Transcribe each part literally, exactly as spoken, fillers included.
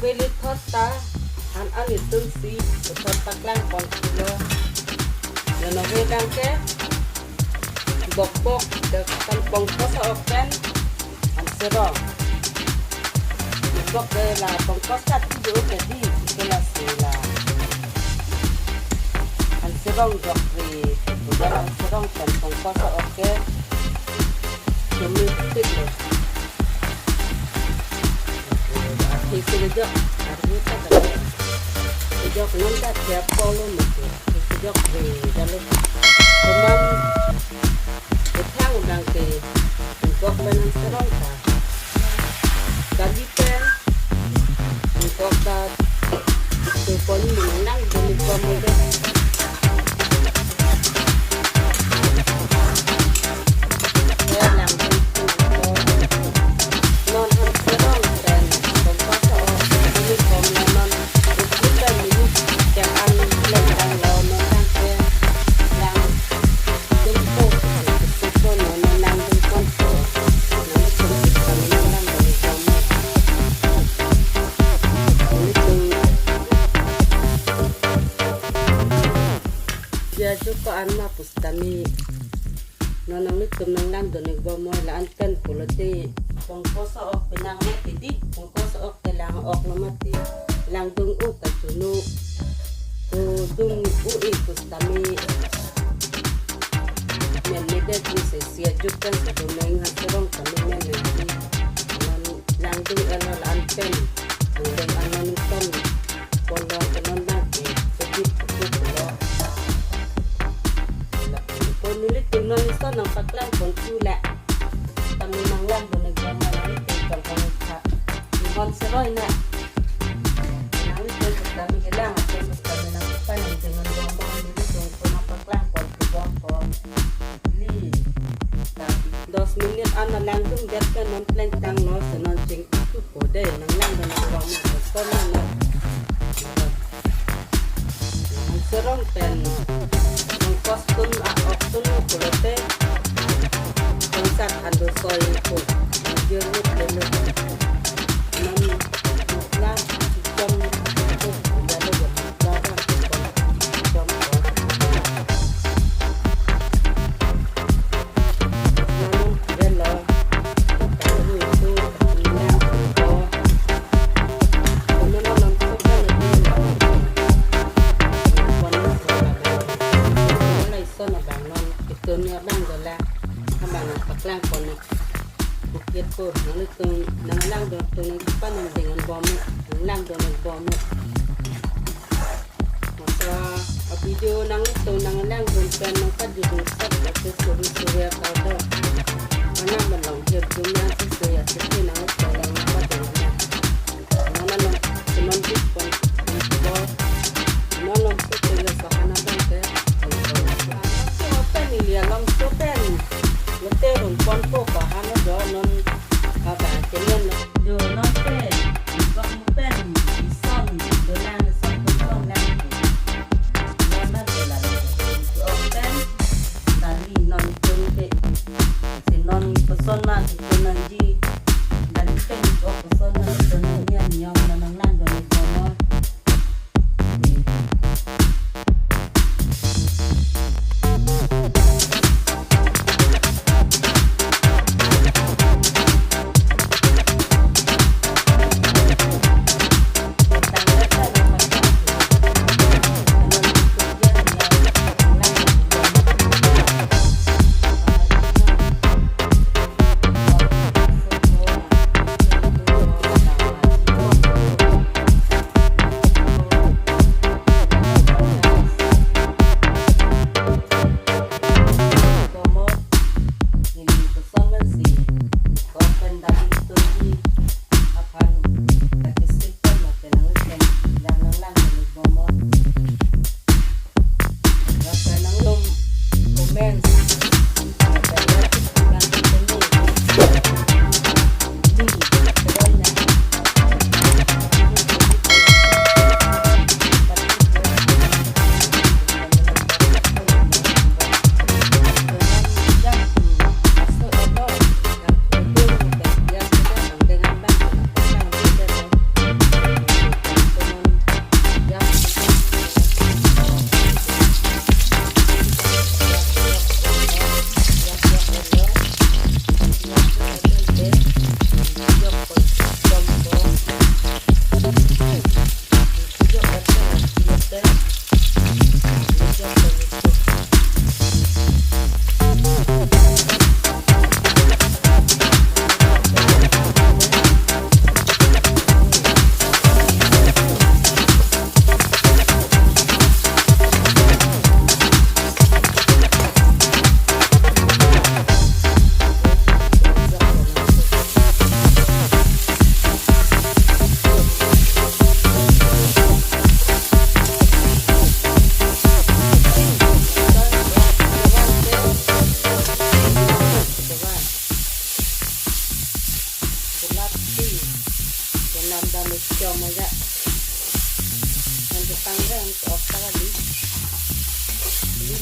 Pele thot ta an an itum si puthot paklang pon pulo. Nonke abang ke bokbok de kan pongkos ok pen an serong. Bokbok de la pongkos kat tu jo ke di, ike lasi la an serong jok ri, udah an serong pen pongkos ok ke. Cumi tik lo. Akhir sini jok, arni ta kan. Jok non ta siap polo mesti. Jok ri, kalau teman, ketang abang ke, bokbok pen an serong ta. Kali pen, bokbok ta, tu pon menang, beli pon muda. Dia juga an ma pustami. Non nanglitum nanglangdun ik bom noi, la-an pen pulote pongkos ok penang mati di, pongkos ok te lang ok lo mati. Langdun u kachunu, o dun u ik pustami. Men medet ni se sia juk kan se domeng ha serong kami men men di. Non langdun elo la-an pen. Angdeng anon ton. Pon lo ke non abang ke, sedip sedip lo. Pon nelitum non ison nangpaklang pon tu la. Tami nanglangdun ik bom noi, nelitum tong tong kha. Mon seroi na. Nanglitum tami kelang, tami nangpan nang dengan bom noi, nelitum pon nangpaklang pon tu bom bom. Li. Dos minit an nang langdun det pen non plengtang lo, se non chingki tu po de, nanglangdun ik bom noi, son non. An serong pen, non kostum a ok tun pulote, konsat an do soi po, an jir lut lelo. Non mukla, chom, po, jalo jalo. Son abang non, itum ni abang dola, abang nangpaklang pon. Bukit po, nanglitum nanglangdun, tum nangkepan nang dengan bom, nanglangdun ik bom. Masa a video nanglitum nanglangdun pen nangkajudun sat, ate suri suri akal do. Mana malong hirjum nang sisi ya sisi nanglitum nangkajudun nang. Mana long, non bit pon, bit pon. Mana long sisi ya sahana bang ke. Open ili along open. Lote rung pon po pa hana jo non. Abang kelen lo. Jo non pen, bok mu pen, ison, dolang ison, kosong lang. Non na dolang ison, ok pen, tali non pen ke. Si non koson ma, si koson nangji. Tali pen, ok koson ma, koson nangji, niam na nanglangdun ik bom noi.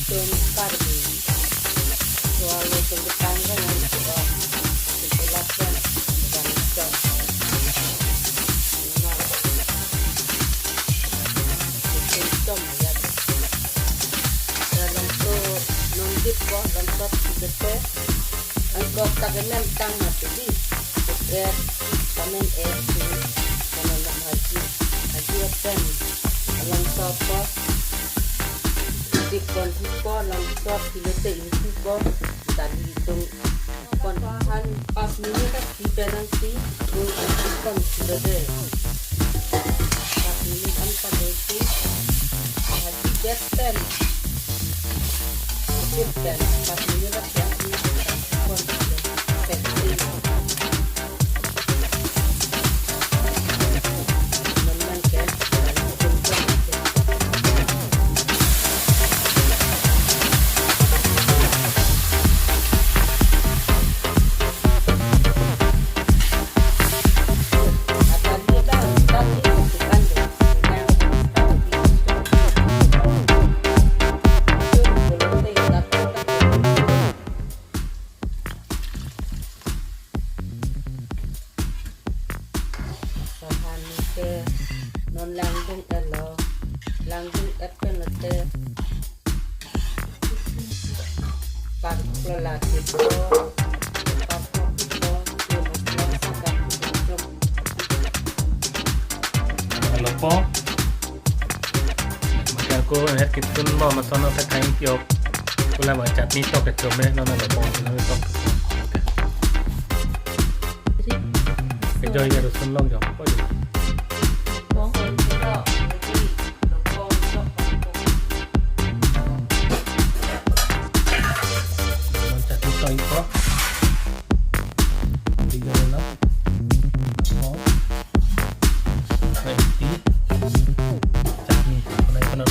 Ilitum Karbi. Sualo tum ketang kan yang sudah. Itulah kan. Dan kan. Memang. Ilitum ya. Dalam tu nundip ko, dalam tu kita. Angkok tak kenem tang mati di. Sukret, kamen eh, si, kamen nam haji. Haji apen, alang sopo. Di kon hupo, alang sop, pilote in hupo. Tadi tung kon han pas minit tak di penang si, tung kon pilote. Pas minit an pado si, haji jet pen. Sohan ke non langdung elo, langdung et pen lote. Par klola tipo, par kopi po, tipo, sakap tipo. Lopo. Maka ako het kitun mo masono ka kain kiok. Kula ma chutney tok ke chome, no, no, lopo, no, tok. Enjoy ya, rusun long jong. Koi. Mancha tu toy ko. Tiga na. Oh. Ready. Chutney. Panai panai.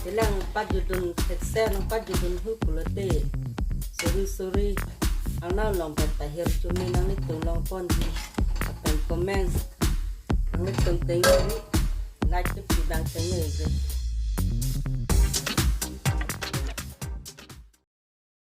Tilang pajudun thekse nang pajudun hu pulote. Sorry, sorry. Ang nang long pen tahir chumi nanglitum long ponji. Apen comments. Nanglitum tengni. Like to pidang tengni.